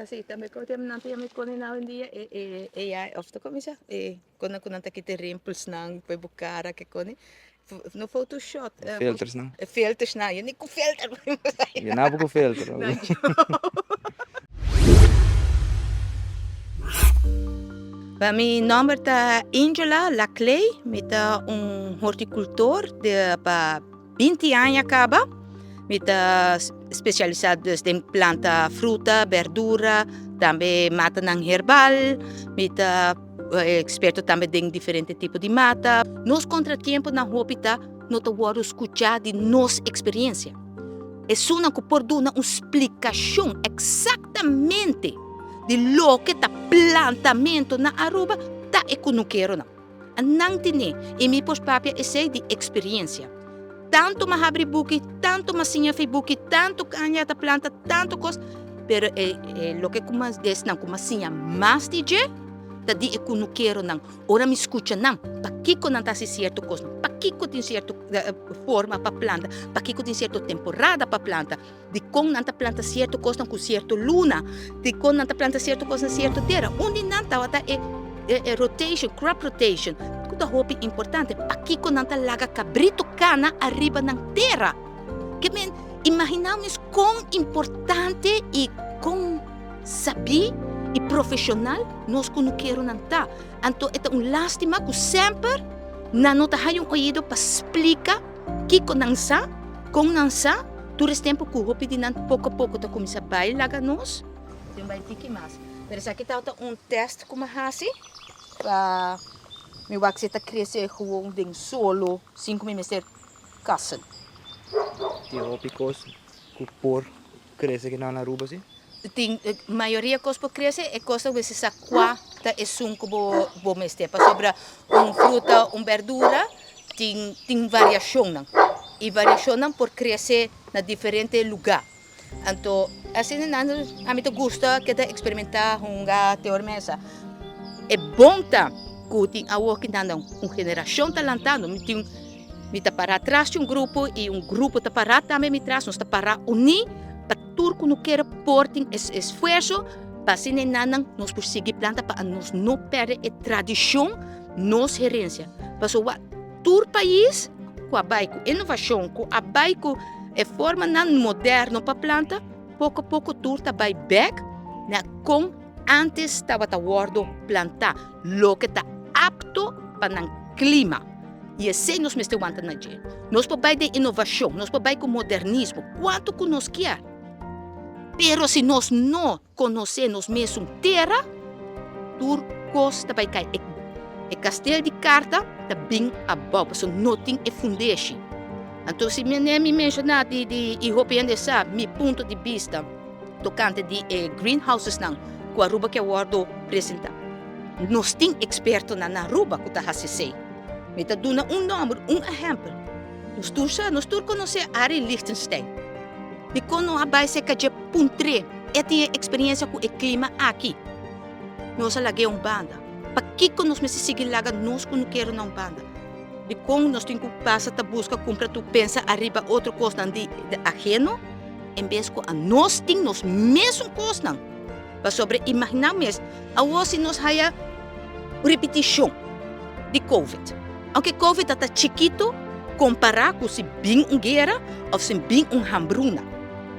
Ta si, tambe ku nan ta yama e kone na awendia e e AI òf ta kuminsá e kone ku nan ta kita e rimpelsnan p'e bo kara ke kone no photoshot. Filtersnan. E filtersnan, yo ni ku filter. Yo nabo ku filter. Mi nòmber ta Angela Laclay, mi ta un hortikultor pa 20 aña kaba. Mi ta spesialisá dus den planta fruta, berdura, tambe matanan herbal. Mi ta eksperto tambe den diferente tipo di mata. Nos kontratiemponan hopi ta no ta wòrdu skuchá di nos eksperensia. Esunnan ku por duna un splikashon eksaktamente di loke ta plantamentu na Aruba ta e kunukeronan. Nan tene i mi por papia esei di eksperensia. Tantu m'a habri buki, tantu m'a siña fi buki, tantu aña ta planta, tantu kos, pero e loke ku mas desnan ku m'a siña mas di dje ta di e kunukeronan. Ora mi skucha nan, pakiko nan ta hasi sierto kosnan, pakiko tin sierto forma pa planta, pakiko tin sierto temporada pa planta, dikon nan ta planta sierto kosnan ku sierto luna, dikon nan ta planta sierto kosnan sierto tera. Un di nan tabata e e rotation, crop rotation, ku ta hopi importante. Pakiko nan ta laga kabrito kana ariba nan tera? Ke men, imaginá mes kon importante i kon sabí i profeshonal nos kunukeronan ta. Anto e ta un lástima ku semper nan no ta haña un oido pa splika kiko nan sa, kon nan sa, tur es tempu ku hopi di nan poko a poko ta kuminsá bai laga nos. Tin bai tiki mas. Pero esaki tabata un tèst ku mi a hasi pa mi wak si e ta krese gewoon den solo sin ku mi mester kasen. Tin hopi kos ku por Crece ki nan na Aruba si? Tin mayoria cos por crece, e cos ta mester sa cua ta esun cu bo bo mester pasobra un fruta, un berdura tin tin variacionnan y variacionnan por crece na diferente lugar. Anto asina nan ami ta gusta keda experimenta hunga te ora mesa. E bon ta cu tin awor ki nan un generacion ta lantando mi tin. Mi ta pará tras di un grupo i un grupo ta pará tambe mi tras. Nos ta pará uní pa tur ku no kere por tin e esfuerso pa asina e nannan nos por sigui planta pa nos no pèrdè e tradishon, nos herensia. Pasobra wak tur pais ku a bai ku inovashon, ku a bai ku e formanan moderno pa planta, poko poko tur ta bai bèk na kon antes tabata wòrdu plantá, loke ta apto pa nan klima. I esei nos mester wanta na dje. Nos por bai den inovashon, nos por bai ku modernismo, kuantu ku nos kier. Pero si nos no konosé nos mesun tera, tur kos ta bai kai. E kastel di karta ta bin abou, pasobra no tin e fundeshi. Anto si mi mi menshoná di di i hopi hende sa mi punto di bista tokante di e greenhousesnan ku Aruba ke a wòrdu presentá. Nos tin ekspertonan na Aruba ku ta hasi esei. Mi ta duna un nòmber, un ehèmpel. Nos tur sa, nos tur konosé Arie Lichtenstein. Dikon no a bai serka dje puntr'é? E tin e eksperensia ku e klima aki. Nos a lag'é un banda. Pakiko nos mester sigui laga nos kunukero na un banda? Dikon nos tin ku pasa ta buska kumpra tur pensa ariba otro kosnan di aheno en bes ku anos tin nos mesun kosnan? Pasobra imaginá mes, awor si nos haya un ripitishon di Covid. Aunke Covid ta ta chikitu kompará ku si bin un guera òf si bin un hambruna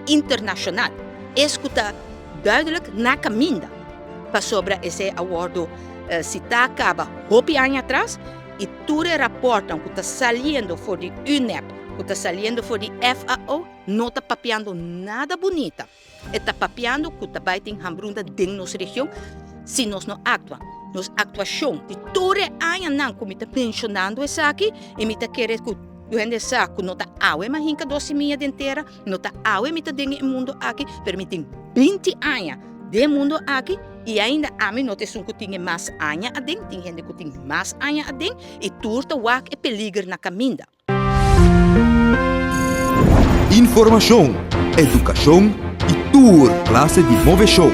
internashonal, es ku ta duidelik na kaminda. Pasobra esei a wòrdu sitá kaba hopi aña atras i tur e rapòrtnan ku ta saliendo for di UNEP, ku ta saliendo for di FAO no ta papiando nada bunita. E ta papiando ku ta bai tin hambruna den nos region si nos no aktua. Nos aktuashon di tur e añanan ku mi ta menshonando esaki i mi ta kere ku tur hende sa ku no ta awe mi a hinka dos simia den tera, no ta awe mi ta den e mundu aki, pero mi tin binti aña den e mundu aki i ainda ami no ta esun ku tin e mas aña aden, tin hende ku tin mas aña aden i tur ta wak e peliger na kaminda. Informashon, edukashon i tur klase di moveshon.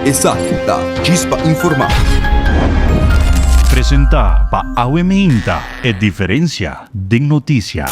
Esaki ta Djis pa Informá. Presentá pa Awe Meinta, e diferensia den notisia.